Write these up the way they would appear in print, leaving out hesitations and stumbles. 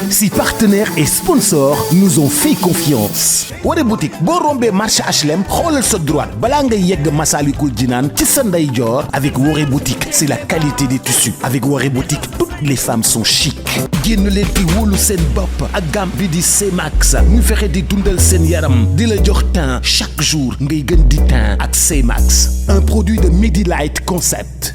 Si partenaires et sponsors nous ont fait confiance. Woré boutique boo rombee marché HLM xoolal sa droite balaa ngay yegg Massalikul Jinaan ci sa ndeyjoor. Avec Woré boutique c'est la qualité des tissus. Avec Woré boutique toutes les femmes sont chic. génn leen di wóolu seen bopp ak gamme bi di C-Max ñu fexe di dundal seen yaram di la jox teint chaque jour ngay gën di teint ak C-Max. Un produit de Medilight Concept.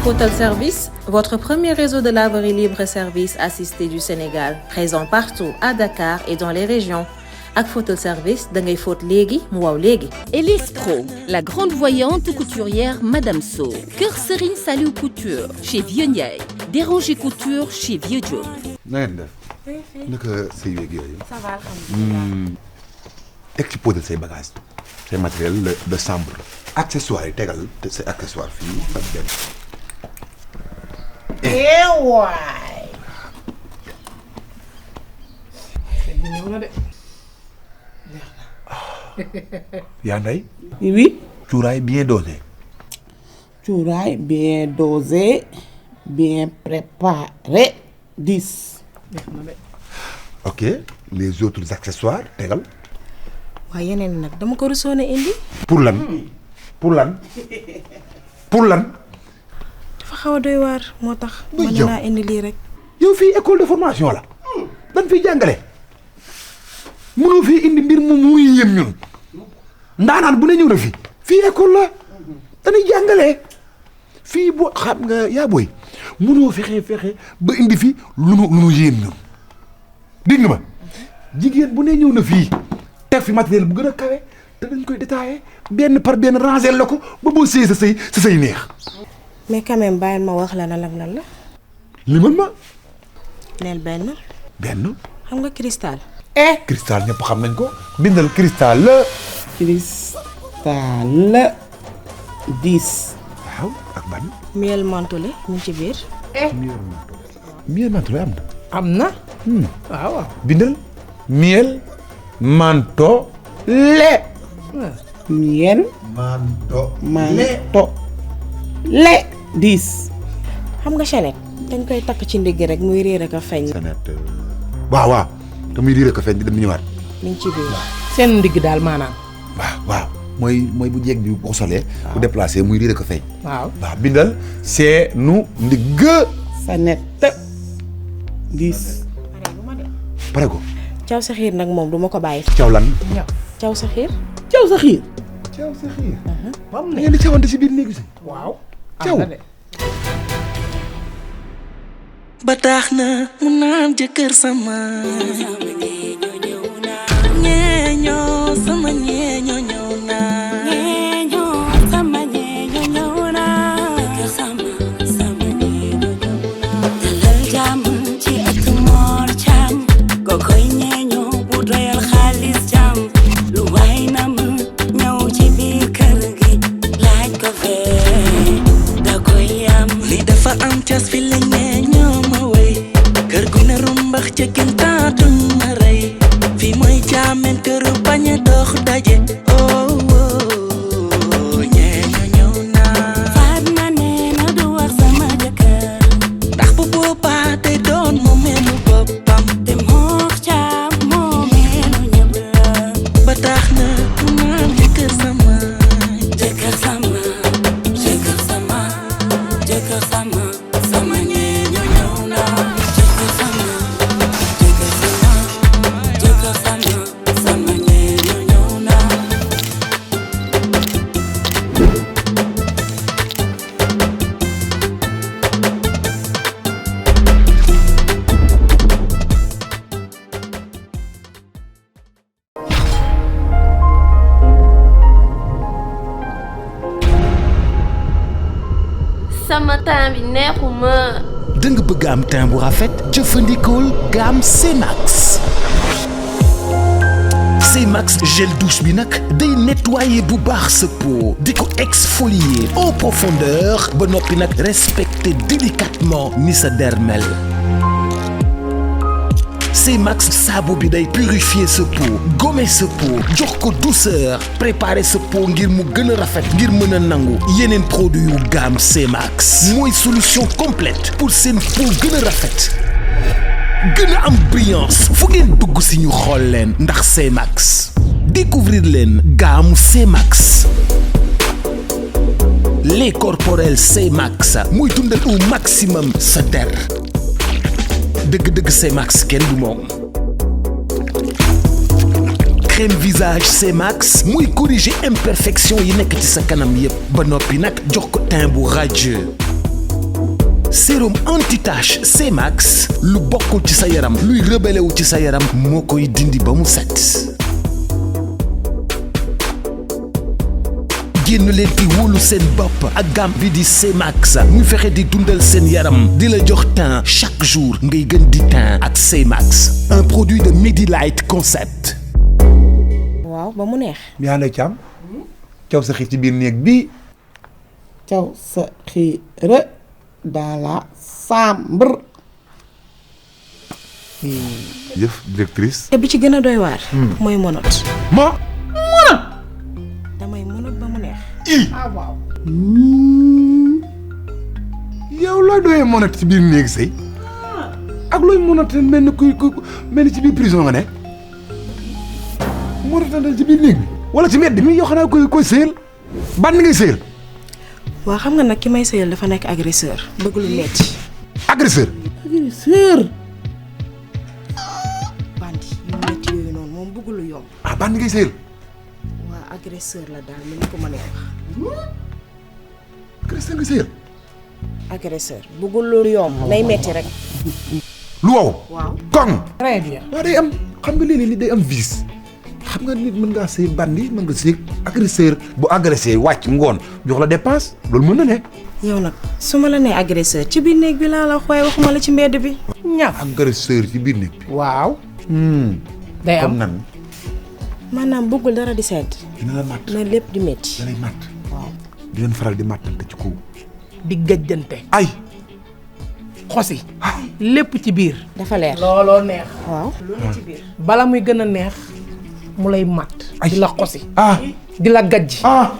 Photal Service, votre premier réseau de laverie libre-service assisté du Sénégal, présent partout à Dakar et dans les régions. Avec Photal Service, da ngay fóot léegi mu waaw léegi. Elise Pro, la grande voyante couturière Madame So. Kër Serigne Saliou Couture chez Vieux Ndiaye. Déranger Couture chez Vieux Diop. na ngeen def. naka say weeg yooyu. ça va alhamdulilah. exposé say bagages say matériel de chambre. accessoires yi tegal say accessoires fii ak benn. waay. bi ñëw na de. yaa nday. oui. cuuraay bien dosé. cuuraay bien dosé bien préparé 10. ok les autres accessoires tegal. waaye yeneen nag dama ko rusoone indi. pour lan. pour lan. pour lan. dafa xaw a doy waar moo tax. buy mën yow naa indi lii rek. yow fii école de formation la. dañ fiy jàngale. mënoo fii indi mbir mu muy yéem ñun. ndaanaan bu ne ñëw na fi. fii école la. dañuy jàngale. fii boo xam nga yaa booy mënoo fexe ba indi fi lu nu yéem ñun. dégg nga ma jigéen bu ne ñëw na fii teg fi matériel bu gën a kawe te dañ koy détaillé benn par benn ranger la ko ba boo sëy sa say neex. mais quand même bàyyil ma wax la lan ak lan la. limal ma. neel benn. benn. xam nga cristal. cristal ñëpp xam nañ ko. bindal cristal la. cristal 10. waaw ak ban. miel mentholé mu ngi ci biir. miel mentholé am na. am na. waaw. bindal miel mentholé. miel. mentholé 10. xam nga chaînette dañ koy takk ci ndigg rek muy réer ak a feeñ. chaînette. waaw te muy riir ak a feeñ di dem ñëwaat. mi ngi ci biir. seen ndigg daal maanaam. waaw mooy bu jeeg bi bu ko solee. bu déplacé muy riir ak a feeñ. waaw. bindal seenu ndigg. chaînette 10. pare ko. caw sa xiir nag moom duma ko bàyyi. caw lan. caw sa xiir. caw sa xiir. caw sa xiir. da ngeen di cawante si biir néegu si. waaw. caw. ba tax na mu naan jëkkër sama ñeeñoo sama ñeeñoo ñëw na ñeeñoo sama ñeeñoo ñëw na jëkkër sama ñeeñoo ñëw na dalal jàmm ci ëtt Mor Caam ko koy ñeeñoo bu doyal xaalis jàmm lu waay na mu ñëw ci biir kër gi laaj ko fee da koy yam li dafa am cas fi la ñeeñoo kër gu ne rumbax ca kintaatuñ ma rey fii mooy caamen këru bañ a dox daje ñeeño ñëw naa faat ma nee na du wax sama jëkkër ndax bu boobaa day doon mu meenu boppam te moo caam moo meenu ñëpp la ba tax na mu naan jëkkër sama jëkkër sama jëkkër sama jëkkër sama sama ñeeño ñëw naa sama temps bi neexuma. da nga bëgg am teint bu rafet jëfandikool gamme C-Max. C-Max gel douche bi nag day nettoyer bu baax sa peau di ko exfolier en profondeur ba noppi nag respecter délicatement ni sa der mel. C-Max saabu bi day purifier sa peau gommer sa peau jox ko douceur préparer sa peau ngir mu gën a rafet ngir mën a nangu yeneen produit yu gamme C-Max mooy solution complète pour seen peau gën a rafet gën a am brillance fu ngeen dugg si ñu xool leen ndax C-Max découvrir leen gamme C-Max lait corporel C-Max muy dundal au maximum sa der dëgg-dëgg C-Max kenn du moom crème visage C-Max muy corriger imperfection yi nekk ci sa kanam yépp ba noppi nag jox ko teint bu radieux sérum anti-tache C-Max lu bokkul ci sa yaram luy rebelle wu ci sa yaram moo koy dindi ba mu set génn leen di wóolu seen bopp ak gamme bi di C-Max muy fexe di dundal seen yaram di la jox teint chaque jour ngay gën di teint ak C-Max un produit de Medilight Concept. waaw ba mu neex. yaa ngi Thiam caw sa xiir ci biir néeg bi caw sa xiir dans la chambre. jëf directrice. te bi ci gën a doy waar. mooy monot. ma damay monot ba mu neex. waaw. yow looy doyee monot ci biir néeg sëy ak looy monot mel ni kuy mel ni ci biir prison nga ne monot na ci biir néeg bi wala ci mbedd mi yoo xam ne koy sëyal ban ngay sëyal. waa xam nga nag ki may sëyal dafa nekk agresseur bëgg lu metti. agresseur. agresseur. bandi yu metti yooyu noonu moom bëgg lu yomb. ah ban ngay sëyal. waa agresseur la daal ni ko mënee wax. agresseur nga sëyal. agresseur bëggul lu yomb nay metti rek. lu wow. waaw koŋ. très bien. waaw day am xam nga léeg-léeg nit day am vice xam nga nit mën ngaa sëy bandi mën nga sëy agresseur bu agressé wàcc ngoon jox la dépense loolu mën na ne. yow nag su ma la nee agresseur ci biir néeg bi laa la xooy waxuma la ci mbedd bi. ñaar. agresseur ci biir néeg bi. waaw. day am comme nan. maanaam bëggul dara di sedd. dina la matt na lépp di metti. da lay matt. waaw di leen faral di mattante ci kaw. di gëjjante. ay. xosi. lépp ci biir. dafa leer. looloo neex. waaw. bala muy gën a neex mu lay matt. di la xosi. ah di la gajj. ah.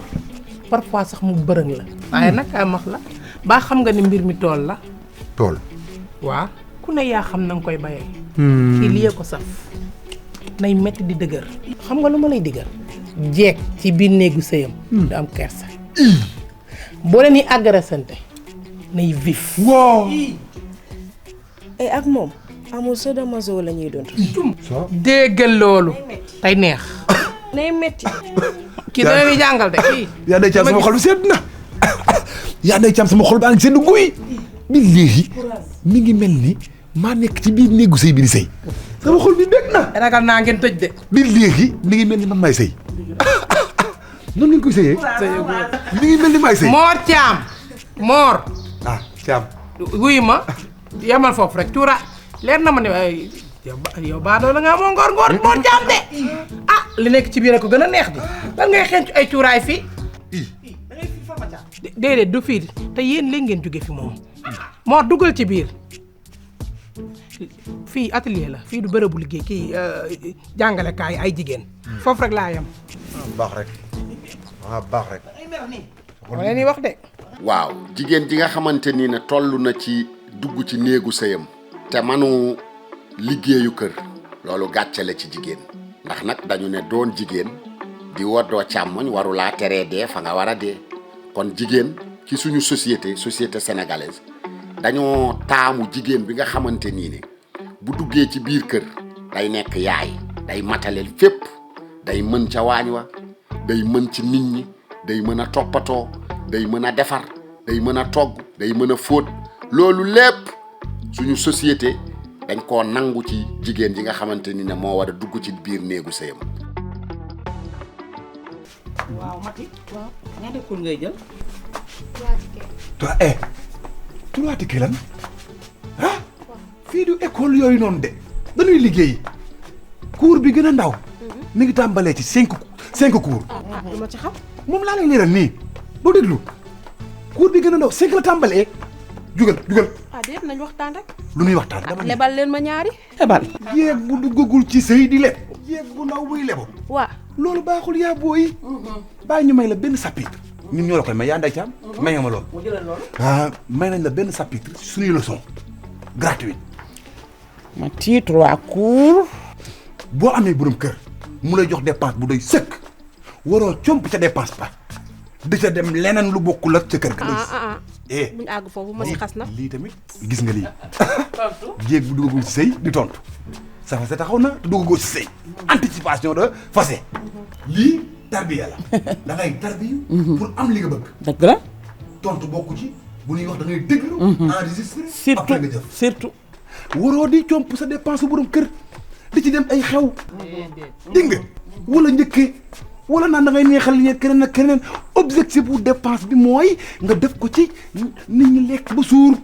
parfois sax mu bërëng la. waaye nag ay max la baa xam nga ni mbir mi tool la. tool. waa ku ne yaa xam na nga koy bayee. kii liyee ko saf nay metti di dëgër. xam nga lu ma lay digal. jeeg ci biir néegu sëyam. du am kersa. boo leen di agressante nay vif. waaw. ay ak moom amul sadomaso la ñuy dund. déggal loolu. tey neex. nay metti. kii dana muy jàngal de kii. yaa day caam sama xol bi sedd na yaa day caam sama xol baa ngi sedd guy bi léegi mi ngi mel ni maa nekk ci biir néegu sëy bi di sëy sama xol bi bég na ragal naa ngeen tëj de. bi léegi mi ngi mel ni man maay sëy noonu ngeen koy sëyee mi ngi mel ni maay sëy Mor Thiam. Mor. ah caam wuyu ma yamal foofu rek tuura leer na ma ne ay yow baadoo la nga amoo ngor Mor Thiam de ah li nekk ci biir ko gën a neex di lan ngay xenc ay cuuraay fii. déedéet du fii te yéen léegi ngeen jóge fi moom Mor dugal ci biir fii atelier la fii du bërëbu liggéey kii jàngalekaay ay jigéen foofu rek laa yam. baax rek baax rek ma leen di wax de. waaw jigéen ji nga xamante ni ne toll na ci dugg ci néegu sëyam te manu liggéeyu kër loolu gàcce la ci jigéen ndax nag dañu ne doon jigéen di woddoo càmmoñ warulaa teree dee fa nga war a dee kon jigéen ci suñu société sénégalaise dañoo taamu jigéen bi nga xamante nii ne bu duggee ci biir kër day nekk yaay day mataleel fépp day mën ca waañ wa day mën ci nit ñi day mën a toppatoo day mën a defar day mën a togg day mën a fóot loolu lépp suñu société dañ koo nangu ci jigéen ji nga xamante ni ne moo war a dugg ci biir néegu sëyam. waaw Mati. waaw ñaata cours ngay jël. toi trois tickets lan ah fii du école yooyu noonu de dañuy liggéey cours bi gën a ndaw mi ngi tàmbalee ci cinq cours lu ma ci xam. moom laa lay leeral nii boo déglu cours bi gën a ndaw 5 la tàmbalee jugal ah déet nañ waxtaan rek. lu ñuy waxtaan dama lebal leen ma ñaari. ebal jéeg bu duggagul ci sëy di leb jéeg bu ndaw buy lebo waa loolu baaxul yaa booy bàyyi ñu may la benn chapitre ñun ñoo la koy may yaa nday caam may nga ma loolu ah may nañ la benn chapitre suñuy leçon gratuite ma tii 3 cours. boo amee borom kër mu lay jox dépense bu doy sëkk waroo comp ca dépense ba di ca dem leneen lu bokkul ak ca kër ga buñ àgg foofu ma si xas na. lii tamit gis nga lii jéeg bu duggagul ci sëy di tontu sa fase taxaw na te duggagul ci sëy anticipation de fase lii tarbiya la da ngay tarbiyu pour am li nga bëgg dëgg la. tontu bokku ci bu ñuy wax da ngay déglu enregistré après nga jëf surtout. waroo di comp sa dépense borom kër di ci dem ay xew dégg nga wala njëkkee wala naan da ngay neexal ñe keneen ak keneen objectif bu dépense bi mooy nga def ko ci nit ñi lekk ba suur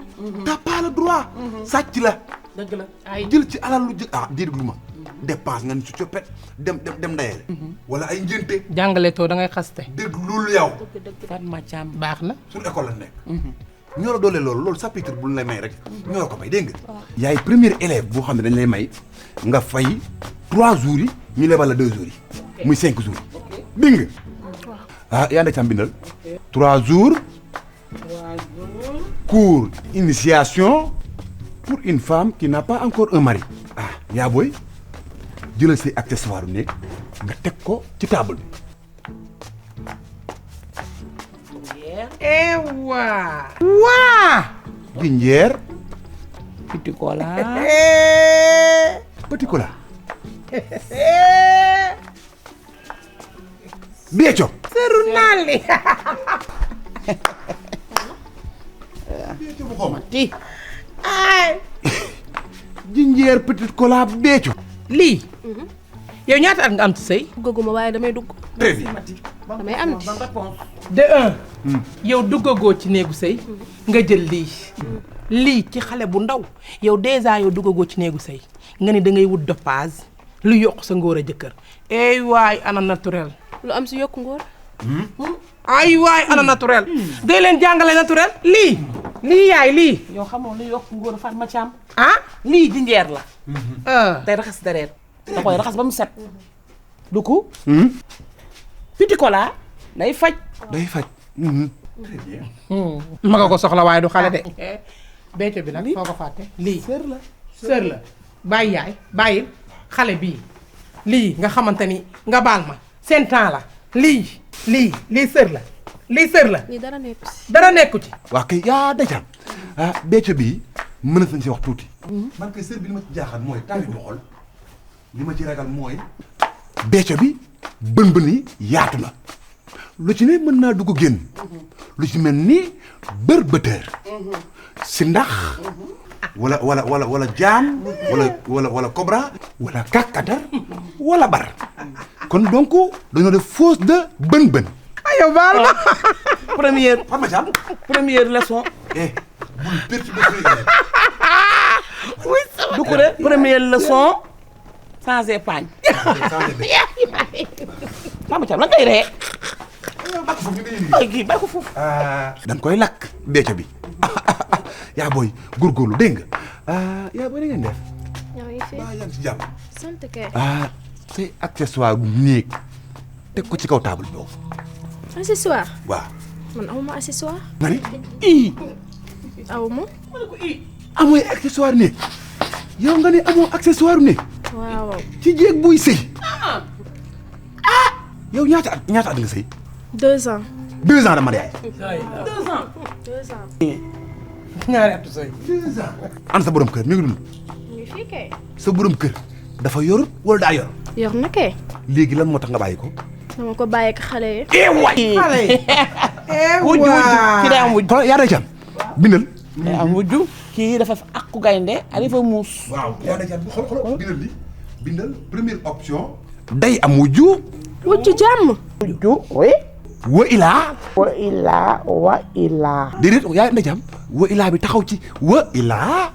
t'as pas le droit sàcc la dëgg la jël ci alal lu jël déedéeglu ma dépense nga ni su coppet dem ndayele wala ay njënte jàngale too da ngay xaste. déglul yow Fatma Thiam baax na. suñu école la nekk ñoo la doole loolu chapitre bu ñu lay may rek ñoo la ko may dégg nga yaay premier élève boo xam ne dañ lay may nga fay 3 jours yi ñu lebal la 2 jours yi muy 5 jours dégg nga yaa nda cam bindal 3 jours cours initiation pour une femme qui n'a pas encore un mari yaa booy jëlal say accessoire u nekk nga teg ko ci table bi waa. Dinjeer Petit cola. Petit cola Béthio seru nali. Béthio bu xaw ma ti. ay. Dinjeer Petit cola Béthio lii. yow ñaata at nga am ci sëy. duggaguma waaye damay dugg. très bien damay am ci. de un. yow duggagoo ci néegu sëy nga jël lii ci xale bu ndaw yow déjà yow duggagoo ci néegu sëy nga ni da ngay wut dopage lu yokk sa ngóor a jëkkër ay waay ana naturel. lu am si yokku ngóor. ay waay ana naturel. day leen jàngale naturel lii yaay lii. yow xamoo lu yokk ngóor a Fatma Thiam. lii jinjeer la. day raxas deret da koy raxas ba mu set. du ko. Petit cola day faj. très bien. ma nga ko soxla waaye du xale de. Béthio bi nag foo ko fàtte. lii sër la bàyyi yaay bàyyi xale bii lii nga xamante ni nga baal ma seen temps la lii sër la lii dara nekku si. dara nekku ci. waa kay yaa dajam Béthio bii mën nañ si wax tuuti man kay sër bi li ma ci jaaxal mooy tawi ma xool li ma ci ragal mooy Béthio bi bën yi yaatu na lu ci ne mën naa dugg génn lu ci mel ni bër bëtër si ndax wala jaam wala cobra wala kàkkatar wala bar kon donc dañoo def fausse de bën yow baal ma. première leçon bul perturber suñu élève du ko de première leçon sans épargne. Fatma Thiam lan ngay ree. kii bàyyi ko foofu. dañ koy lakk Béthio bi yaa booy góorgóorlu dégg nga yaa booy da ngeen def yaa ngi fi yaa ngi ci jàmm sant kay. say accessoire bu néeg teg ko ci kaw table bi boobu accessoire. waaw man amuma accessoire. nga ni awuma. amoy accessoire néeg yow nga ni amoo accessoire néeg waaw. ci jéeg buy sëy yow ñaata at nga sëy 2 ans. 2 ans de mariage 2 ans. ñaari atu sëy. 2 ans an sa borom kër mi ngi dund ñu ngi fii kay. sa borom kër dafa yor wala daa yor yor na kay. léegi lan moo tax nga bàyyi ko dama ko bàyyi ak xale yi. xale yi. wujju kii day am wujju. xoolal yaa day jam bindal day am wujju kii dafa akku gaynde alifa muus. waaw yaa day jam xool bindal li bindal première option day am wujju wujju jàmm. wujju oui. wa ilaa wa ilaa. déedéet yaa day jam wa ilaa bi taxaw ci wa ilaa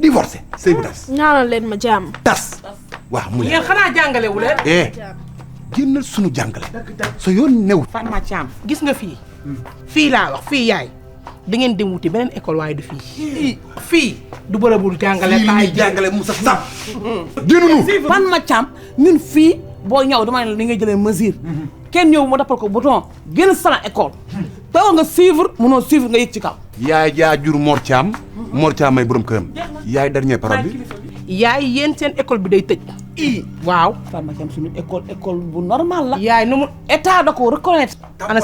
divorcé sëy bu tas ñaanal leen ma jàmm. tas waaw mu yéen xanaa jàngale wu leen. génnal sunu jàngale sa yoon new Fatma Thiam gis nga fii laa wax fii yaay da ngeen dem wuti beneen école waaye du fii. fii du bërëbul jàngale. fii jàngale Moussa Sam. génnunu. Fan ma Thiam ñun fii boo ñëw dama ne li ngay jëlee mesure. kenn ñëw ma dappal ko bouton génn sana école. taw nga suivre mënoo suivre nga yëg ci kaw. yaay jaa jur Mor Thiam. Mor Thiam may borom këram. yaay dernier parole bi. yaay yéen seen école bi day tëj. waaw. Fan ma Thiam suñu école bu normal la. yaay nu mu état da ko reconnaître. ana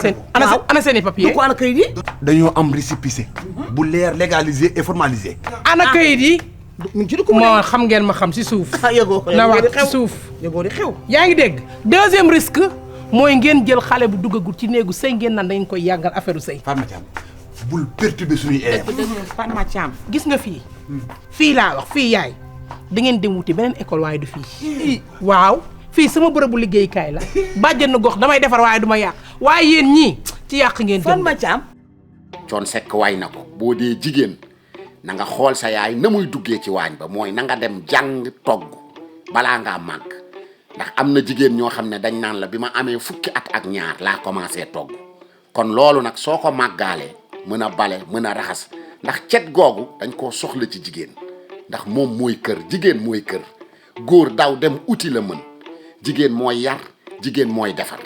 seen i papier. du ko ana kayit yi. dañoo am récépissé. bu leer légalisé et formalisé. ana kayit yi. mu ngi ci dugg moo xam ngeen ma xam si suuf. yëgoo ko na wax si suuf. yëgoo di xew. yaa ngi dégg deuxième risque mooy ngeen jël xale bu duggagul ci néegu sëy ngeen naan dañ koy yàggal affaire sëy. Fan ma Thiam bul perturber suñuy élèves. Fan ma Thiam. gis nga fii. fii laa wax fii yaay da ngeen dem wuti beneen école waaye du fii. waaw fii sama bërëbu liggéeykaay la bàjjen na gox damay defar waaye du ma yàq waaye yéen ñii ci yàq ngeen. Fan ma Thiam. Thione Seck way na ko boo dee jigéen na nga xool sa yaay na muy duggee ci waañ ba mooy na nga dem jàng togg balaa ngaa màgg ndax am na jigéen ñoo xam ne dañ naan la bi ma amee fukki at ak ñaar laa commencé togg kon loolu nag soo ko màggaalee mën a bale mën a raxas ndax cet googu dañ koo soxla ci jigéen ndax moom mooy kër jigéen mooy kër góor daw dem uti la mën jigéen mooy yar jigéen mooy defar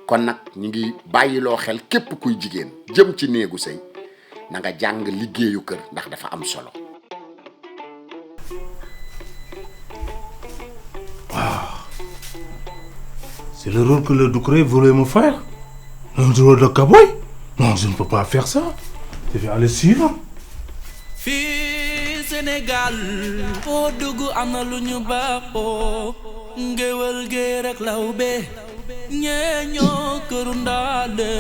kon nag ñu ngi bàyyiloo xel képp kuy jigéen jëm ci néegu sëy na nga jàng liggéeyu kër ndax dafa am solo. C'est le rôle que le Doucouré voulait me faire. Un rôle de cowboy? Non, je ne peux pas faire ça. Je vais aller suivre. fii Sénégal foo dugg am na lu ñu baaxoo ngéwël géer ak lawbe ñee ñoo këru ndaale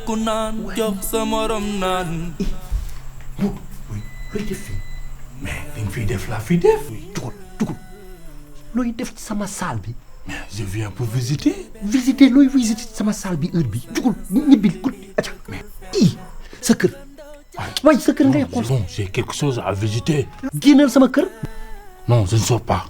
ku naan jox sa morom naan. looy def fii mais li nga fiy def laa fiy def. Dugul looy def ci sama salle bi. mais je viens pour visiter. visiter looy visiter ci sama salle bi heure bi jugul ñibbil guddi acca mais sa kër. waaye sa kër ngay xool. Bon, j'ai quelque chose à visiter. génnal sama kër. Non, je ne sors pas.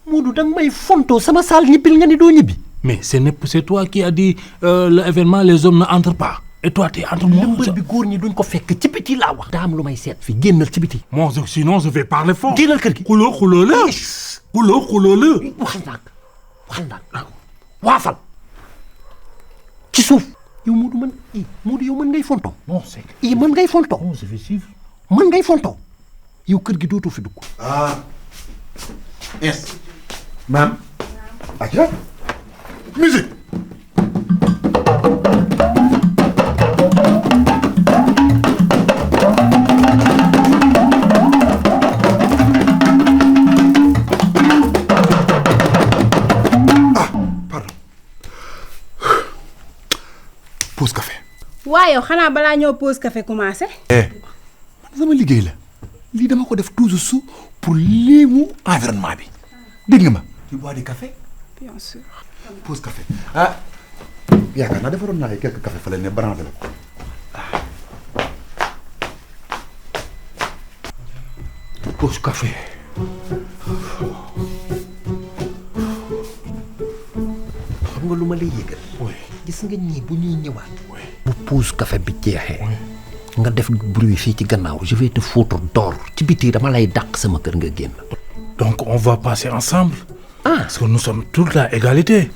Modou da nga may fontoo sama salle ñibbil nga ni doo ñibbi. Mais c'est toi qui as dit l'événement les hommes n'entrent pas. Et toi tu entres moi. lëmbal bi góor ñi duñ ko fekk ci biti laa wax. daa am lu may seet fii génnal ci biti. Moi sinon je vais parler fort. génnal kër gi. xuloo la. xuloo la. waxal ndànk waafal ci suuf. yow Modou Modou yow mën ngay fontoo. Non c'est que. mën ngay fontoo. Bon, je vais suivre. mën ngay fontoo. yow kër gi dootoo fi dugg. Yes. Maam. Aja. Musique. Pause café. waaye xanaa balaa ñëw pause café commencé. man sama liggéey la lii dama ko def toujours pour léemu environnement bi dégg nga ma. tu bois du café. bien sûr. pause café yaakaar naa defaroon naa ay quelques café fa la ne branché la ko. Pause café. xam nga lu ma lay yëgal. gis nga ñii bu ñuy ñëwaat. bu pause café bi jeexee. nga def bruit fii ci gannaaw je vais te foutre dehors ci biti dama lay dàq sama kër nga génn. Donc on va passer ensemble. Parce que nous sommes toute la égalité.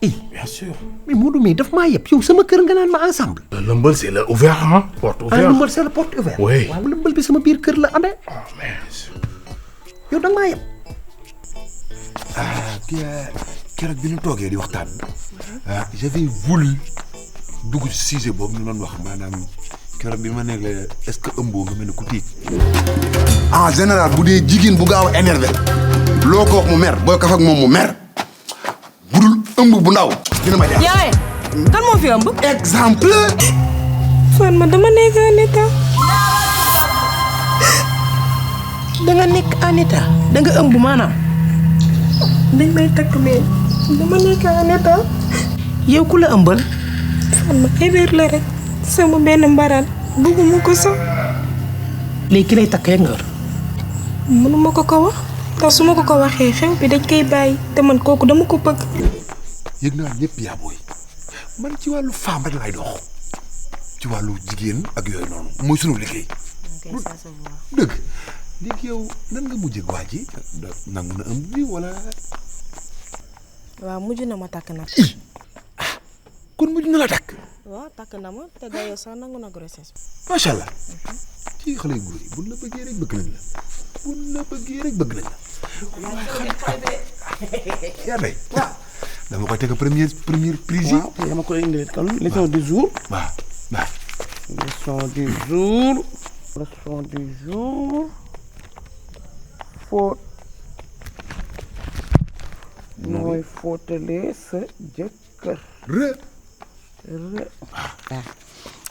Bien sûr. mais Modou mii daf maa yeb yow sama kër nga naan ma ensemble. Le lëmbal c'est le ouvert hein. Porte ouverte. lëmbal c'est la porte ouverte. Oui. waaw lëmbal bi sama biir kër la amee. mais. yow da nga maa yeb. keroog bi ñu toogee di waxtaan. j'avais voulu dugg ci sujet boobu ñu doon wax maanaam keroog bi ma nekk est-ce que ëmboo nga mel ne ku tiit. en général bu dee jigéen bu gaaw a énervé loo ko wax mu mer booy kaf ak moom mu mer budul ëmb bu ndaw dina ma jaar. yaay kan moo fi ëmb. exemple. Fan ma dama nekk en état. danga nekk en état danga ëmb maanaam. dañ may takk mais dama nekk en état. yow ku la ëmbal. Fan ma erreur la rek sama benn mbaraan bëgguma ko sax. léegi ki lay takk rek nga. mënuma ko wax ndax su ma ko waxee xew bi dañ koy bàyyi te man kooku dama ko bëgg. yëg naa ñëpp yaa booy man ci wàllu femme rek lay dox ci wàllu jigéen ak yooyu noonu mooy sunu liggéey. ok ça se voit. dëgg léegi yow nan nga mujjee waa ji nangu na ëmb bi wala. waaw mujj na ma takk nag. kon mujj na la takk. waaw takk na ma te d'ailleurs sax nangu na grossesse. macha allah ci xale yu góor yi buñ la bëggee rek bëgg nañ la buñ la bëggee rek bëgg nañ la. yaa day waaw dama koy teg première prise yi. waaw dama koy indi kon leçon du jour. waaw waaw. leçon du jour. leçon du jour. fóot. nooy fóotalee sa jëkkër. re. waaw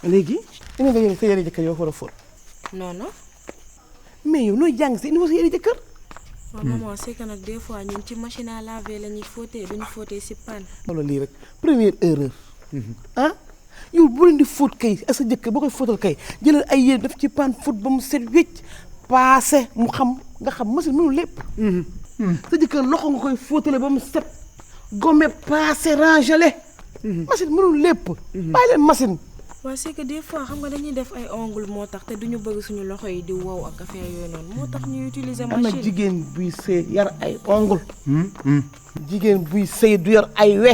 léegi. indi nga yére sa yére jëkkër yoo war a fóot. non non. mais yow nooy jàng si indi sa yére jëkkër. waaw maman c'est que nag des fois ñun ci machine à laver la ñuy fóotee duñu fóotee si pan. wala lii rek première erreur. ah yow bu leen di fóot kay ak sa jëkkër boo koy fóotal kay jëlal ay yére def ci pan fóot ba mu set wécc paase mu xam nga xam machine mënul lépp. sa jëkkër loxo nga koy fóotale ba mu set gomme paase rangele. machine mënul lépp. bàyyi leen machine. waaw c'est que des fois xam nga dañuy def ay ongle moo tax te duñu bëgg suñu loxo yi di wow ak affaire yooyu noonu moo tax ñuy utiliser am machine. na jigéen buy sëy yar ay ongle. jigéen buy sëy du yar ay we.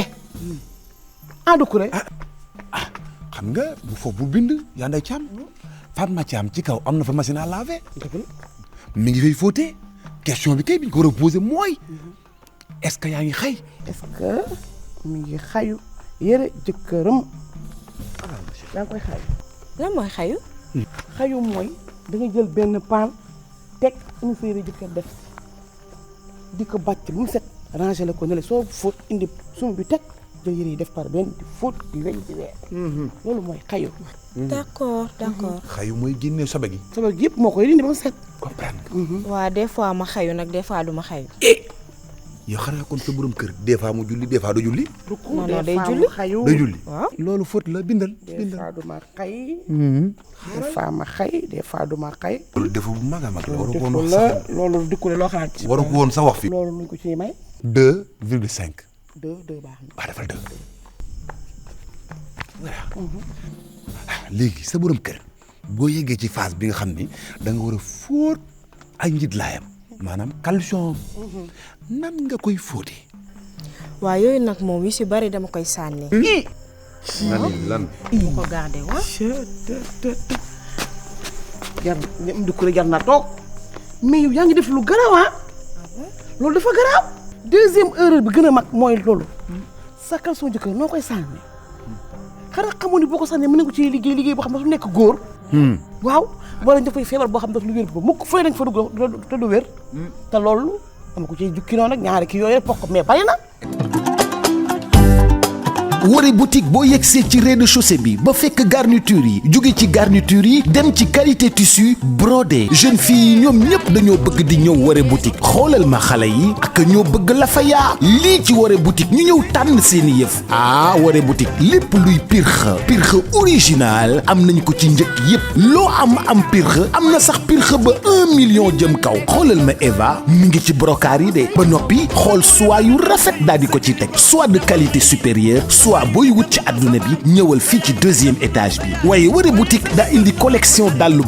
ah du ko rek. xam nga bu foofu bu bind yaa nday Thiam Fatma Thiam ci kaw am na fa machine à laver. mi ngi fay fóotee question bi kay bi ñu ko war a posé mooy est-ce que yaa ngi xay. est-ce que mi ngi xayu yére jëkkëram. yaa ngi koy xayu. lan mooy xayu. xayu mooy da nga jël benn paan teg indi sa yére jëkkër def di ko bàcc bu mu set rangé la ko ne la soo fóot indi sum bi teg jël yére yi def par benn di fóot di weñ di weer. loolu mooy xayu. d'accord d'accord. xayu mooy génnee sobe gi. sobe gi yëpp moo koy dindi ba mu set. comprendre nga. waaw des fois ma xayu nag des fois du ma xayu. yow xanaa kon sa borom kër des fois mu julli des fois du julli. non non day julli day julli. waaw loolu faute la bindal. des fois du ma xay. des fois ma xay des fois du ma xay. loolu defu bu mag a mag la. waru ko woon loolu wax sax loolu dikkule loo xalaat ci. waru ko woon sax wax fi. loolu nuñ ko ciy may. 2,5. 2 baax na. waaw defal 2. voilà. léegi sa borom kër boo yeggee ci phase bi nga xam ni da nga war a fóot ay njit laayam maanaam calcium. nan nga koy fóotee. waaw yooyu nag moom yu si bari dama koy sànni. lan. mu ko gardé wa. jar dikkule jar na toog mais yow yaa ngi def lu garaaw ah. loolu dafa garaaw. deuxième erreur bi gën a mag mooy loolu. sa caleçon jëkkër noo koy sànni. xanaa xamoon ni boo ko sànnee mën na ko ci liggéey boo xam ne su nekk góor. waaw wala dafay feebar boo xam ne daf lu wér ba mukk fay nañ fa dugg te du wér. te loolu dama ko ciy jukki noonu rek ñaari kii yooyu rek bokk mais bari na. Woré boutique boo yegsee ci rez-de-chaussée bi ba fekk garniture yi jóge ci garniture yi dem ci qualité tissu brodé jeune fille yi ñoom ñëpp dañoo bëgg di ñëw Woré boutique xoolal ma xale yi ak ñoo bëgg la fa yaa lii ci Woré boutique ñu ñëw tànn seeni yëf ah Woré boutique lépp luy pirxe original am nañ ko ci njëkk yëpp loo am pirxe am na sax pirxe ba 1 million jëm kaw xoolal ma Eva mi ngi ci brocart yi de ba noppi xool soie yu rafet daal di ko ci teg soie de qualité supérieure soit booy wut ci àdduna bi ñëwal fii ci 2e étage bi waaye Woré boutique daa indi collection dallu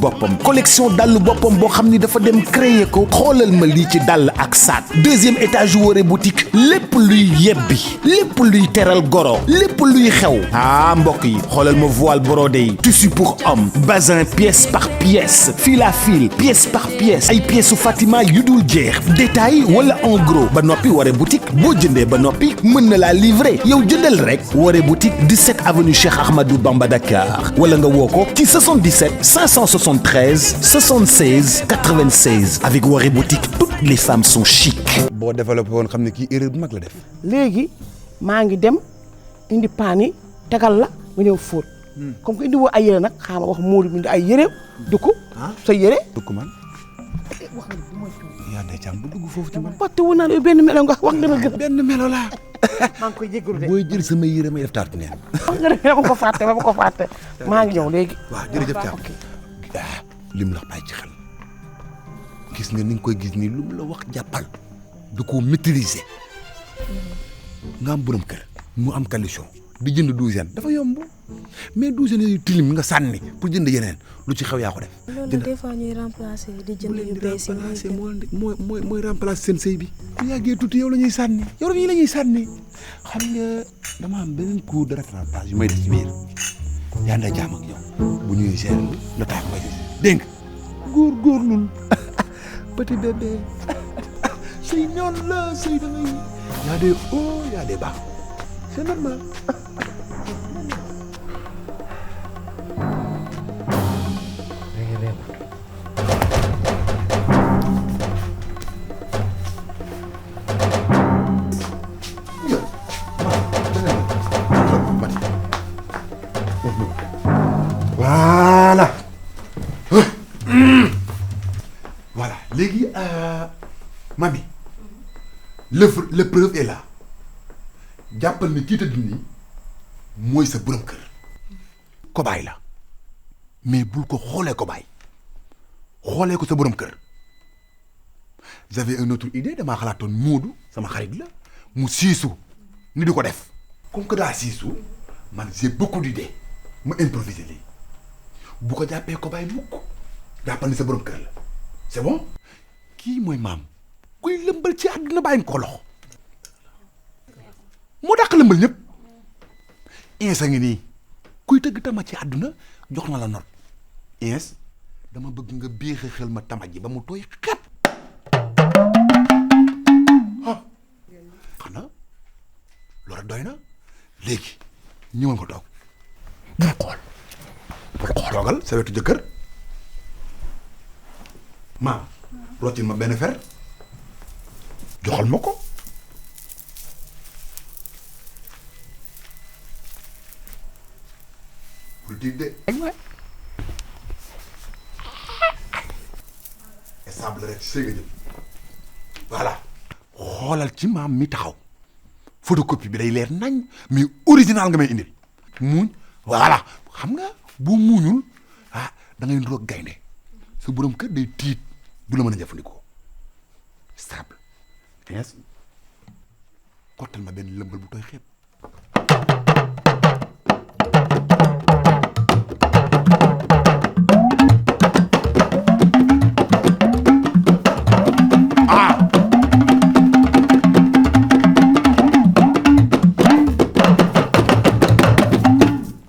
boppam boo xam ni dafa dem créer ko xoolal ma lii ci dàll ak sac 2e étage yu Woré boutique lépp luy yebbi lépp luy teral goro lépp luy xew ah mbokk yi xoolal ma voile brodé yi tissu pour homme bazin pièce par pièce fil à fil pièce par pièce ay pièces su Fatima yu dul jeex détail wala en gros ba noppi Woré boutique boo jëndee ba noppi mën na laa livrer yow jëndal rek Woré boutique 17 avenue Cheikh Ahmadou Bamba Dakar wala nga woo ko ci 77 573 76 96 avec Woré boutique toutes les femmes sont chic. boo développé woon xam ne kii erreur bu mag la def. léegi maa ngi dem indi paan yi tegal la nga ñëw fóot. comme que indi woo ay yére nag xaaral ma wax Modou indi ay yére dugg. sa yére. dugg man. yaa ndey Thiam bu dugg foofu ci man. waxtu wu naa la benn melo nga wax dama gën. benn melo laa. maa ngi koy jégalu de. booy jël sama yére may def taatu neen. wax nga ne dama ko fàtte maa ngi ñëw léegi. waaw jërëjëf Thiam. lim la bàyyi ci xel gis nga ni nga koy gis nii lu mu la wax jàppal du ko maîtriser nga am borom kër mu am calcium di jënd douzaine dafa yomb mais douzaine yu tilim nga sànni pour jënd yeneen lu ci xew yaa ko def. loolu des fois ñuy remplacer di jënd yu bees yi. mooy remplacer seen sëy bi. bu yàggee tuuti yow la ñuy sànni yow la ñuy sànni xam nga dama am beneen cours de rattrapage yu may def ci biir yaa nday jaam ak yow bu ñuy gérer le temps nga gis dégg nga góorgóorlul petit bébé sëy ñoon la sëy da ngay y a des hauts y a des bas c'est normal. Voilà. Voilà. Léegi mami l'épreuve est là jàppal ni kii tëdd nii mooy sa borom kër kobaay la mais bul ko xoolee kobaay xoolee ko sa borom kër. j'avais une autre idée damaa xalaatoon Moodu sama xarit la mu siisu ni di ko def comme que daa siisu man j'ai beaucoup d'idées ma improviser lii bu ko jàppee kobaay mukk jàppal ni sa borom kër la c'est bon. kii mooy maam kuy lëmbal ci àdduna bàyyi ko loxo moo dàq lëmbal ñëpp ins a ngi nii kuy tëgg tama ci àdduna jox na la not ins dama bëgg nga béexe xel ma tama ji ba mu tooy xepp ah xanaa loolu doy na léegi ñëwal nga toog bul xool toogal sa wetu jëkkër maam roctil ma benn fer joxal ma ko bul tiit de sable rek sëy nga jëm voilà xoolal ci maam mi taxaw photocopie bi day leer nañ mais original nga may indil muuñ voilà xam nga boo muuñul da ngay ndoog gaynde sa borom kër day tiit du la mën a jëfandikoo stable tees kottal ma benn lëmbal bu tooy xeeb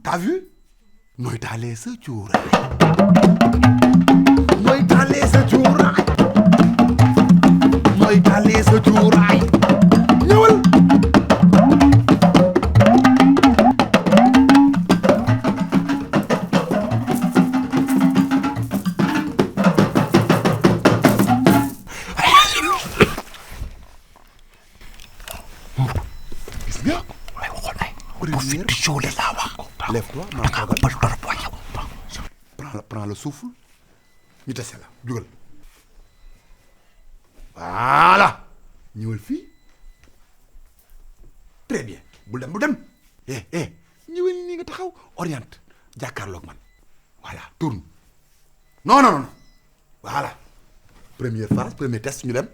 t'as vu nooy taalee sa cuuraay nooy taalee sa cuuraay nooy taalee sa cuuraay ñëwal gis nga waaye waxoon nay bu fi di joole laa wax lève-toi prends le souffle ñu tase la jugal voilà ñëwal fii très bien bul dem ñëwal nii nga taxaw oriente jàkkaarloog man voilà tourne non voilà première phase premier test ñu dem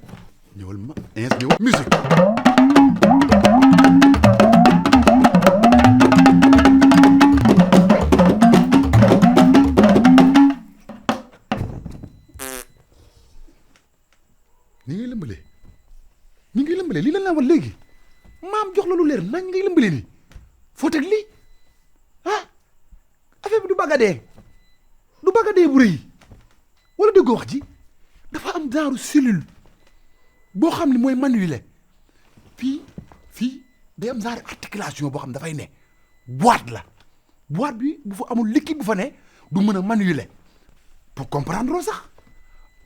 ñëwal ma ñëwal musique ni ngay lëmbalee lii lan laa war léegi maam jox la lu leer nañ ngay lëmbalee nii foo teg lii affaire bi du bagadee bu rëy wala déggoo wax ji dafa am genre cellule boo xam ne mooy manuel fii day am genre articulation boo xam ne dafay ne boîte bi bu fa amul liquide bu fa ne du mën a manuel pour comprendre sax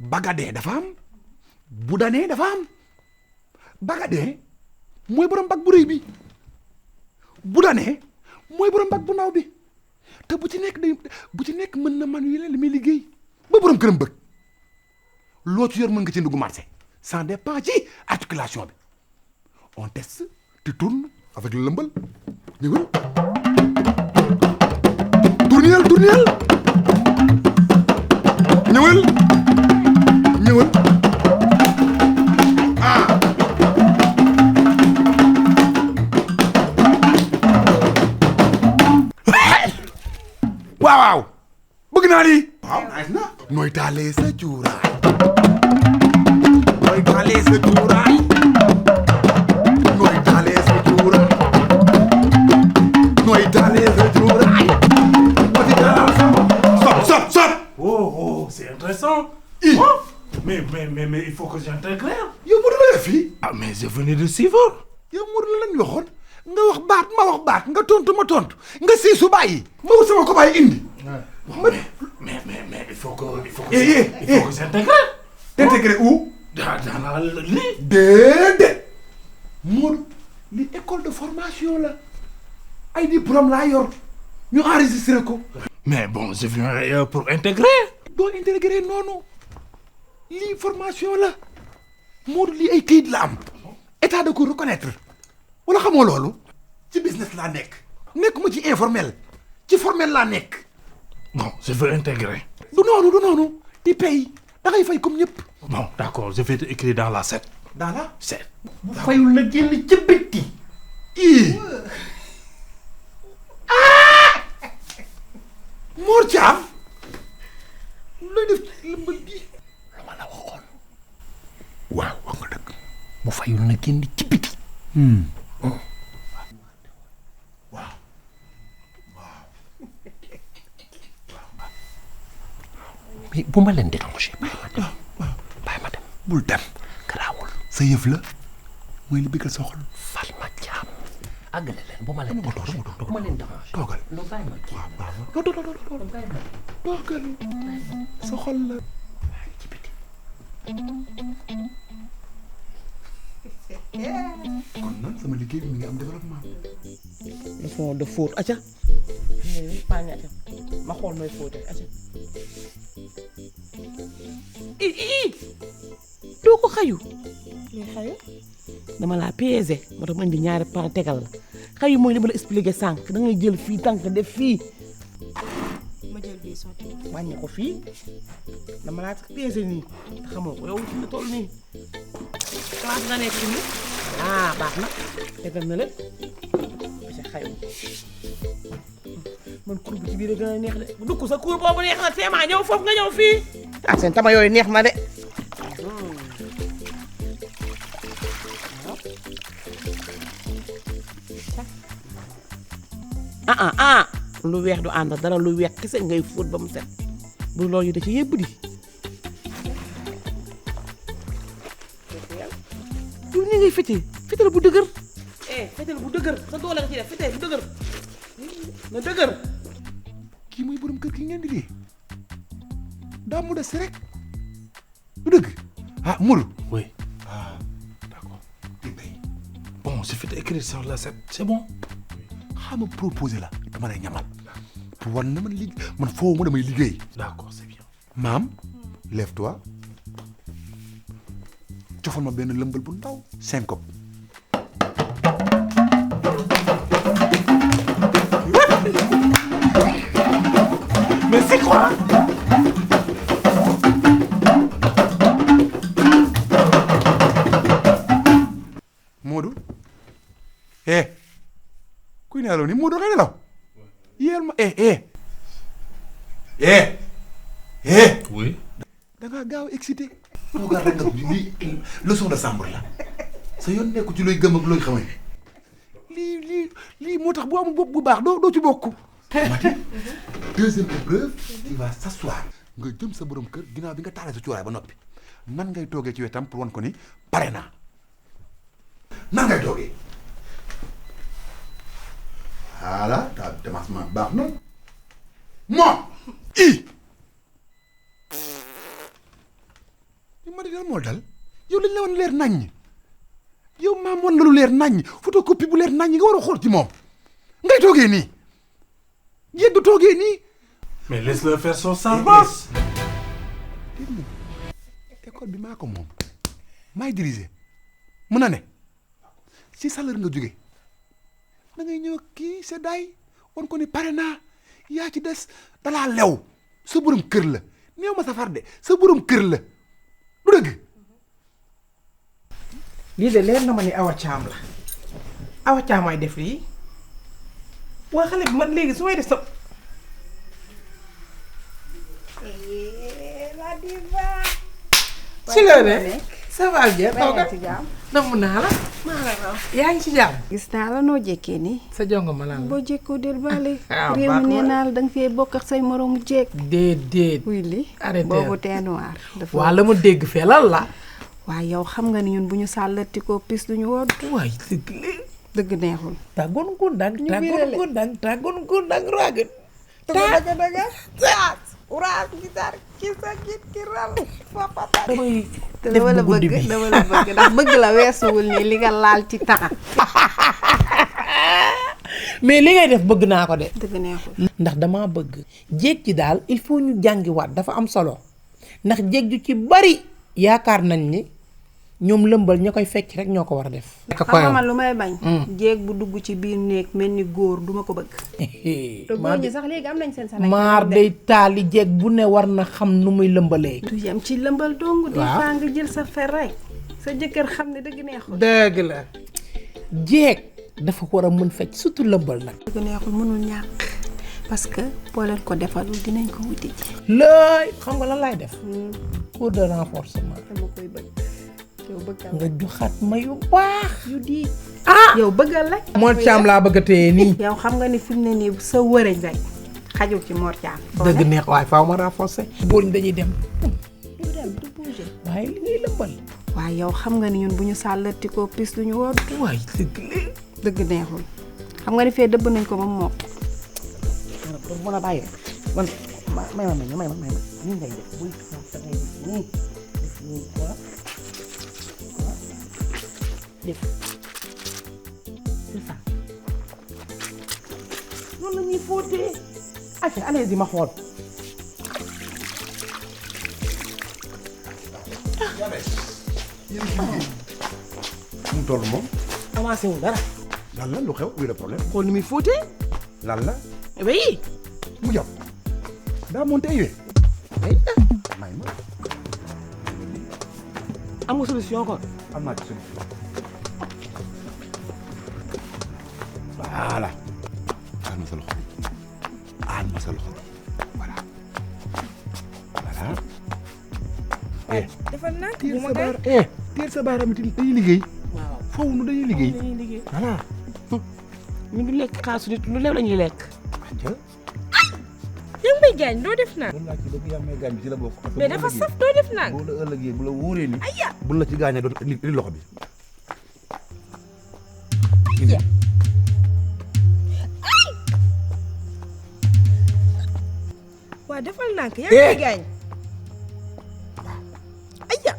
bagadee dafa am budanee dafa am bagadee mooy borom bag bu rëy bi budanee mooy borom bag bu ndaw bi te bu ci nekk mën na manuel li muy liggéey ba borom këram bëgg loo ci yor mën nga ci ndugg marché ça dépend ci articulation bi on teste tu tournes avec le lëmbal ñëwal tournel ñëwal waaw bëgg naa lii. waaw nice na. nooy taalee sa cuuraay. nooy taalee sa cuuraay. nooy taalee sa cuuraay. nooy taalee sa cuuraay. Stop. Oh, c'est intéressant. Mais il faut que j'intègre. yow Modou la def fii. Ah, mais je venais de suivre. yow Modou la lañ waxoon nga wax baat ma wax baat nga tontu ma tontu nga siisu bàyyi. ma wut sama ko bàyyi indi. Mais il faut que j'intègre. T'intégrer où? Dans la lii. Déedéet. Modou li école de formation la ay diplôme laa yor ñu enregistré ko. Mais bon, je viens pour intégrer. doo intégrer noonu lii formation la Modou lii ay kayit la am état da ko reconnaître wala xamoo loolu. ci business laa nekk. nekkuma ci informel ci formel laa nekk. Bon, je veux intégrer. du noonu di paye da ngay fay comme ñëpp. Bon, d'accord, je vais te écrire dans la 7. dans la 7. bu fayul na génn ca bitti. Mor Thiam looy def lëmbal gi lu ma la waxoon. waaw wax nga dëgg. bu fayul na génn ci biti. mais bu ma leen déranger bàyyi ma dem. bul dem. garaawul. sa yëf la mooy li bëggal sa xol. Fatma Thiam. àggale leen bu ma leen déranger bu ma leen déranger. toogal. non bàyyi ma kii. waaw toogal sa xol la. ci biti. kon nag sama liggéey bi mi ngi am développement. leçon de faute acca. maa ngi acca ma xool nooy fóotee acca. doo ko xayu. luy xayu. dama laa pesé moo tax ma indi ñaari pan tegal la xayu mooy li ma la expliqué sànq da ngay jël fii tànk def fii. ma jël bii sotti. wàññi ko fii dama laa pesé nii te xamoo ko yow fi nga toll nii. classe nga nekk nii. baax na tegal na la ca xayu man cour bi ci biir a gën a neex de bu dugg sa cour boobu neex na teemaa ñëw foofu nga ñëw fii. seen tama yooyu neex na de. lu weex du ànd dara lu weex kese ngay fóot ba mu set bu loolu yi da ci yëbb di. yow ni ngay fital bu dëgër. fital bu dëgër sa doole nga ci def fital bu dëgër na dëgër. kii mooy borom kër gi ngeen di lii daa mu des rek du dëgg. Modou. Oui. d'accord. Bon, je vais te écrire sur la 7. C'est bon. xam nga proposé la dama lay ñamal pour wan na man foo ma damay liggéey. D'accord, c'est bien. maam lève-toi cofal ma benn lëmbal bu ndaw syncope. Mais c'est quoi? Modou. kuy nelaw ni Modou ngay nelaw. yéel ma Oui. da ngaa gaaw excité. toogal rek nga lii leçon de chambre la sa yoon nekku ci looy gëm ak looy xamee lii moo tax bu amul bopp bu baax doo ci bokk. Mati deuxième épreuve tu vas s'asseoir nga jëm sa borom kër ginnaaw bi nga taalee sa cuuraay ba noppi nan ngay toogee ci wetam pour wan ko ni pare naa nan ngay toogee. voilà ta démarchement baax na moom ma di dal moo dal yow lañ la wan leer naññ yow maam wan la lu leer naññ photocopie bu leer naññ nga war a xool ci moom ngay toogee nii yéen du toogee nii. Mais laisse-le faire son service. école bi maa ko moom maay diriger mën na ne si salaire nga jóge da ngay ñëw kii seddaay wan ko ni pare naa yaa ci des dalaa lew sa borom kër la néew ma safar de sa borom kër la du dëgg. lii de leer na ma ni Awa Thiam la Awa Thiam ay def lii waa xale bi man léegi su may def sa ci la ne ça va bien yaa ngi ci jàmm. namm naa la. maa la raw. yaa ngi ci jàmm. gis naa la noo jékkee nii. sa jongo ma lan la. boo jékkoo del baale. waaw réew mi nee naa la da nga fee bokk ak say moroomu jékk. déedéet. wuy li arrêté boobu teint noir. dafa waa la ma dégg fee lan la. waaw yow xam nga ni ñun bu ñu sàllati ko pis duñu wodd. waay dëgg la. dëgg neexul. tàggoon gundang tàggoon gundang raagat. daga daga saas uraas gitar kisa git ki ral papa damay dama la bëgg ndax bëgg la weesuwul nii li nga laal ci taxa. mais li ngay def bëgg naa ko de. dëgg neexul. ndax dama bëgg jéeg ji daal il faut ñu jàngiwaat dafa am solo ndax jéeg ju ci bari yaakaar nañ ni ñoom lëmbal ña koy fecc rek ñoo ko war a def. xam nga man lu may bañ. jéeg bu dugg ci biir néeg mel ni góor duma ko bëgg. te góor ñi sax léegi am nañ seen sax. maar day taali jéeg bu ne war na xam nu muy lëmbalee. du yem ci lëmbal dong. des fois nga jël sa fer rek sa jëkkër xam ne dëgg neexul. dëgg la jéeg dafa war a mën fecc surtout lëmbal nag. dëgg neexul mënul ñàkk parce que boo leen ko defalul dinañ ko wuti ji. looy xam nga lan laay def. cours de renforcement. dama koy bëgg. yow bëggal nga joxaat ma yu baax. yu di yow bëggal rek. Mor Thiam laa bëgg a téye nii. yow xam nga ni fi mu ne nii sa wërëñ rek xajul ci Mor Thiam. dëgg neex waaye faaw ma renforcer. góor ñi dañuy dem. du dem du bouger. waaye li ngay lëmbal. waaye yow xam nga ni ñun bu ñu sàllati ko pis duñu wodd. waay dëgg la. dëgg neexul xam nga ni fee dëbb nañ ko ba mu mokk. mën a bàyyi man may ma nii ngay def buy da ngay def nii def nii quoi def c'est ça noonu la ñuy fóotee acca allez di ma xool mu toll moom. avancé wu dara. lan la lu xew oui le problème. xool ni muy fóotee. lan la. oui. mu jox daa monté aywe. may ma. am nga solution quoi. am naa ci solution. voilà. aal ma sa loxo aal ma sa loxo voilà. voilà. defal naa tiir sa baar tiir sa baaraam it dañuy liggéey. waaw foofu nu dañuy liggéey. dañuy liggéey. voilà. ñu ngi lekk xaasu nit lu leew lañuy lekk. yaa ngi may gaañ doo def naan. loolu laa ci bëgg yaa may gaañ bi ci la bokk. mais dafa saf doo def naan. bu la ëllëgee bu la wóoree ni. ayya bu la ci gaañee doon li loxo bi. ayya waa defal naa ko yaa ngi may gaañ. ayya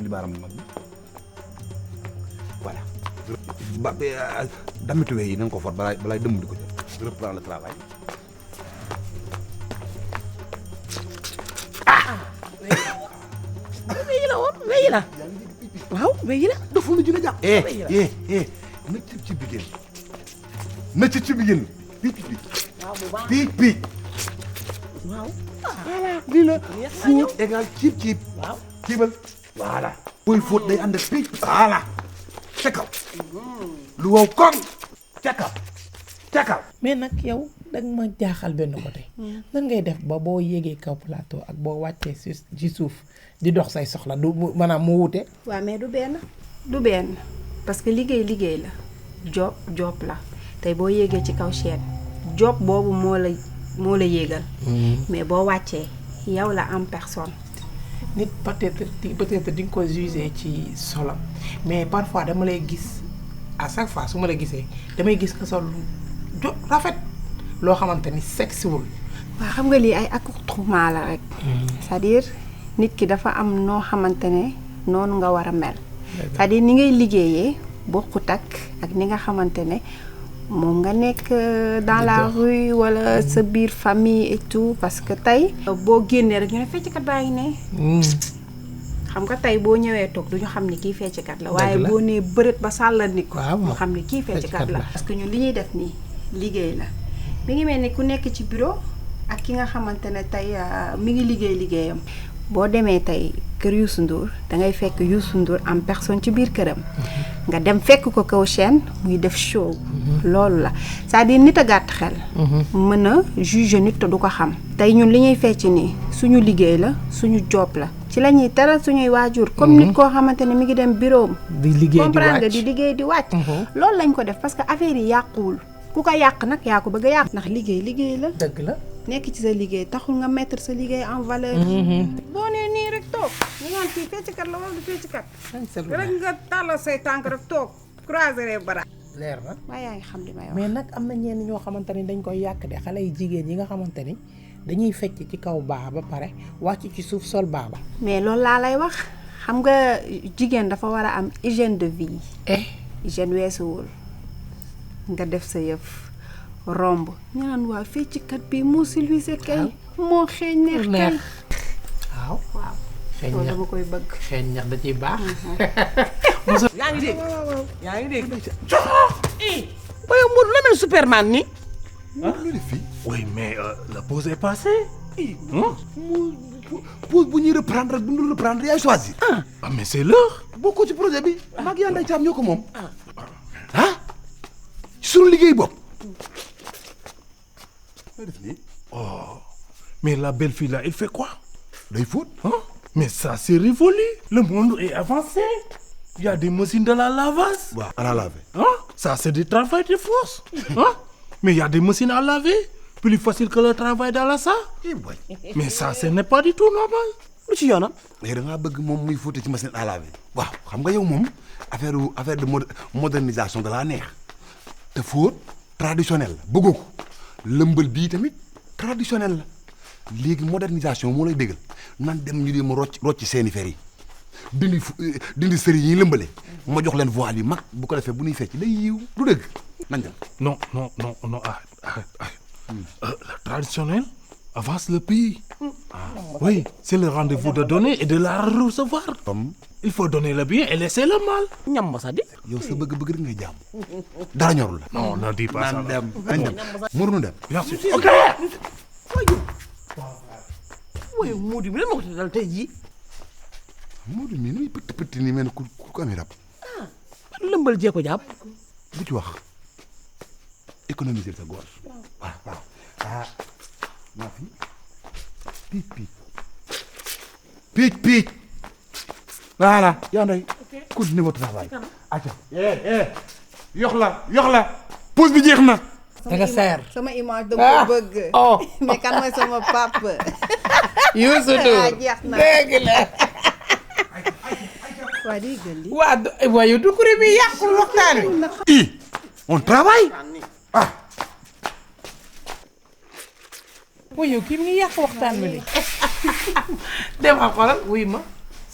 li baaram mag bi voilà. damitu yi na nga ko for balaay dëmm di ko jël. je reprends le travail. wéyi la woon wéyi la waaw wéyi la dafa lu jën a jàpp. na ci bigéen na ci bigéen piic piic waaw voilà lii la fóot égal ciib waaw ciibal voilà booy fóot day ànd ak piic voilà ca kaw lu wow koŋ ca kaw mais nag yow danga ma jaaxal benn côté. nan ngay def ba boo yéegee kaw plateau ak boo wàccee ci suuf di dox say soxla du maanaam mu wute. waaw mais du benn parce que liggéey la job la tey boo yéegee ci kaw chaîne job boobu moo la yéegal. mais boo wàccee yow la en personne. nit peut-être di nga ko jugé ci solam mais parfois dama lay gis à chaque fois su ma la gisee damay gis nga sol rafet loo xamante ni sexiwul. waaw xam nga lii ay accoutrement la rek. c'est-à-dire nit ki dafa am noo xamante ne noonu nga war a mel. c'est-à-dire ni ngay liggéeyee bokkut ak ni nga xamante ne moom nga nekk dans la rue wala sa biir famille et tout parce que tey. boo génnee rek ñu ne fecckat baa ngi ne. xam nga tey boo ñëwee toog du ñu xam ni kii fecckat la. waaye boo nee bërët ba sàllal ni ko. ñu xam ni kii fecckat la. parce que ñun li ñuy def nii liggéey la mi ngi mel ni ku nekk ci bureau ak ki nga xamante ne tey mi ngi liggéeyam. boo demee tey kër Youssou Ndour da ngay fekk Youssou Ndour am personne ci biir këram nga dem fekk ko kaw chaîne muy def show loolu la c'est-à-dire nit a gàtt xel mën a juger nit te du ko xam tey ñun li ñuy fecc nii suñu liggéey la suñu job la ci la ñuy teral suñuy waajur comme nit koo xamante ne mi ngi dem bureau di liggéey di wàcc di liggéey di wàcc loolu lañ ko def parce que affaire yi yàquwul ku ko yàq nag yaa ko bëgg a yàq ndax liggéey la dëgg la nekk ci sa liggéey taxul nga mettre sa liggéey en valeur boo nee nii rek toog ñu naan kii fecckat la wala du fecckat rek nga tàllal say tànk rek toog croiser les bras leer na waaye yaa ngi xam li may wax mais nag am na ñenn ñoo xamante ni dañ koy yàq de xale yi jigéen yi nga xamante ni dañuy fecc ci kaw baax ba pare wàcc ci suuf sol baax ba mais loolu laa lay wax xam nga jigéen dafa war a am hygiène de vie hygiène weesuwul nga def sa yëf romb ñu naan waa fecckat bi moo silvisé kay moo xeeñ neex kay waaw xeeñ loolu ñax dama koy bëgg xeeñ ñax da ciy baax yaa ngi dégg yaa ngi dégg ba yow Modou la mel Superman ni Oui, mais la pause est passée. pause bu ñuy reprendre rek bu ñu reprendre yaay choisir. Ah, mais c'est l'heure. bokkoo ci projet bi. maag yaa nday caam ñoo ko moom. ah suñu liggéey bopp. Oh, mais la belle fille là, elle fait quoi? day fóot. Hein? Mais ça, c'est révolu. Le monde est avancé. Il y a des machines de la lavasse. waaw à la laver. Hein? Ça, c'est du travail de force. Hein? Mais il y a des machines à laver. Plus facile que le travail dans la salle. Mais ça, ce n'est pas du tout normal. lu ci yoonam. léegi da ngaa bëgg moom muy fóote ci machine à laver. waaw xam nga yow moom affaire de modernisation de la neex te fóot traditionnel la bëggoo ko lëmbal bii tamit traditionnel la léegi modernisation moo lay bégal nan dem ñu dem rocc seeni fer yi dindi sëri yi lëmbale ma jox leen voile yu mag bu ko defee bu ñuy fecc day yiw du dëgg nañ dem. Non, arrête. Le traditionnel avance le pays. Oui, c'est le rendez-vous de donner et de la recevoir. Il faut donner le bien et laisser le mal. ñam ma sax di. yow sa bëgg-bëgg rek ngay jàmm dara ñorul la. Non, ne dis pas ça. nañ dem mënuñu dem. Bien sûr. ok. waaye Modou bi lan moo ko dal tey jii. Modou mii nuy pëtt pëtt nii mel ne ku amee rab. lëmbal jee ko jàpp. bu ci wax économiser sa góor. waaw ah maa fi piic voilà yaa nday continuez votre travail. acca yox la pause bi jeex na. da nga seer sama image dama ko bëgg mais kan mooy sama papa Youssou Ndour jeex na dégg la waa di gën di waa yow Doucouré bi yàqul waxtaan wi on travaille waaye yow kii mi ngi yàq waxtaan bi dem a xoolal wuy ma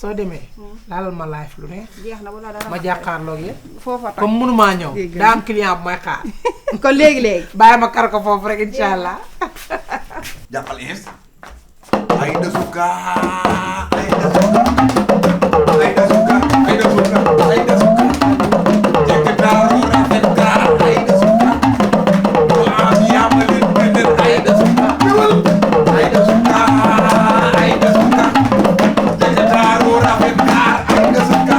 soo demee laalal ma live lu ne jeex na wala dara ma jàkkaarloog yéen foofa comme mënumaa ñëw daa am client bu may xaar kon léegi bàyyi ma kar ko foofu rek incha allah jàppal ins ay dasuka ay dasuka ay dasuka ay dasuka ay dasuka jekk daaru rafet gaa ay dasuka bu am yàlla leen beneen ay dasuka ay dasuka ay dasuka jekk daaru rafet gaa ay dasuka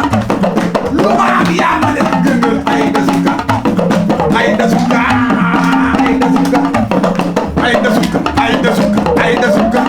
lu ma am yàlla leen gënal ay dasuka ay dasuka ay dasuka ay dasuka ay dasuka ay dasuka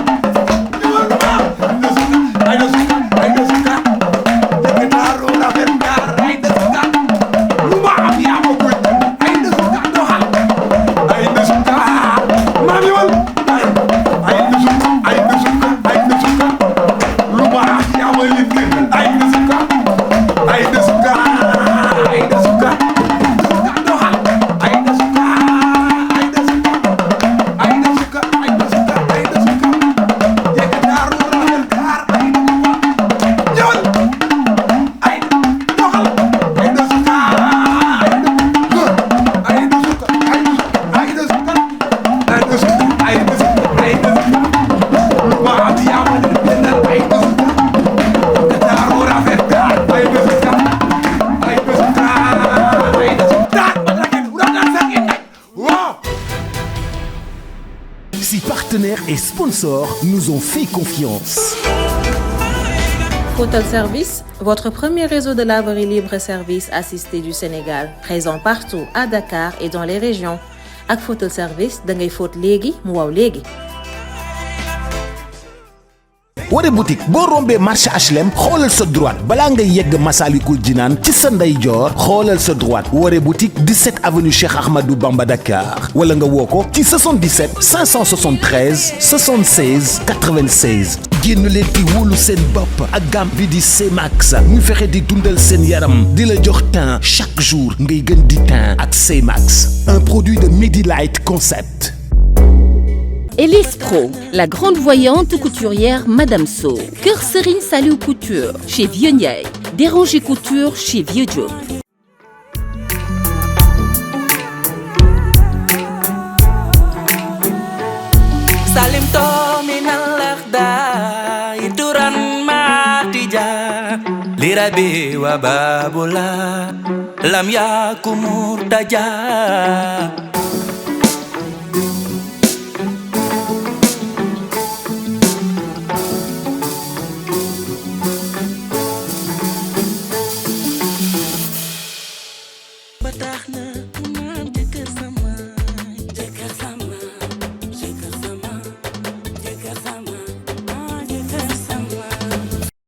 Si partenaires et sponsors nous ont fait confiance. Photel Service, votre premier réseau de laverie libre et service assisté du Sénégal, présent partout à Dakar et dans les régions. Ak Photel Service da ngay fóot léegi mu waw léegi. Wari boutique boo rombee marché HLM xoolal sa droite balaa ngay yegg Massalikul Jinaan ci sa ndeyjoor xoolal sa droite Wari boutique 17 avenue Cheikh Ahmadou Bamba Dakar wala nga woo ko ci 77 573 76 96. génn leen di wóolu seen bopp ak gamme bi di C-Max ñu fexe di dundal seen yaram di la jox teint chaque jour ngay gën di teint ak C-Max, un produit de Medilight Concept. Elise Pro, la grande voyante couturière Madame So. Kër Serigne Saliou Couture chez Vieux Ndiaye. Déranger Couture chez Vieux Diop. Salim to minal akhda ituran matija lirabi wa babula lam yakumur taja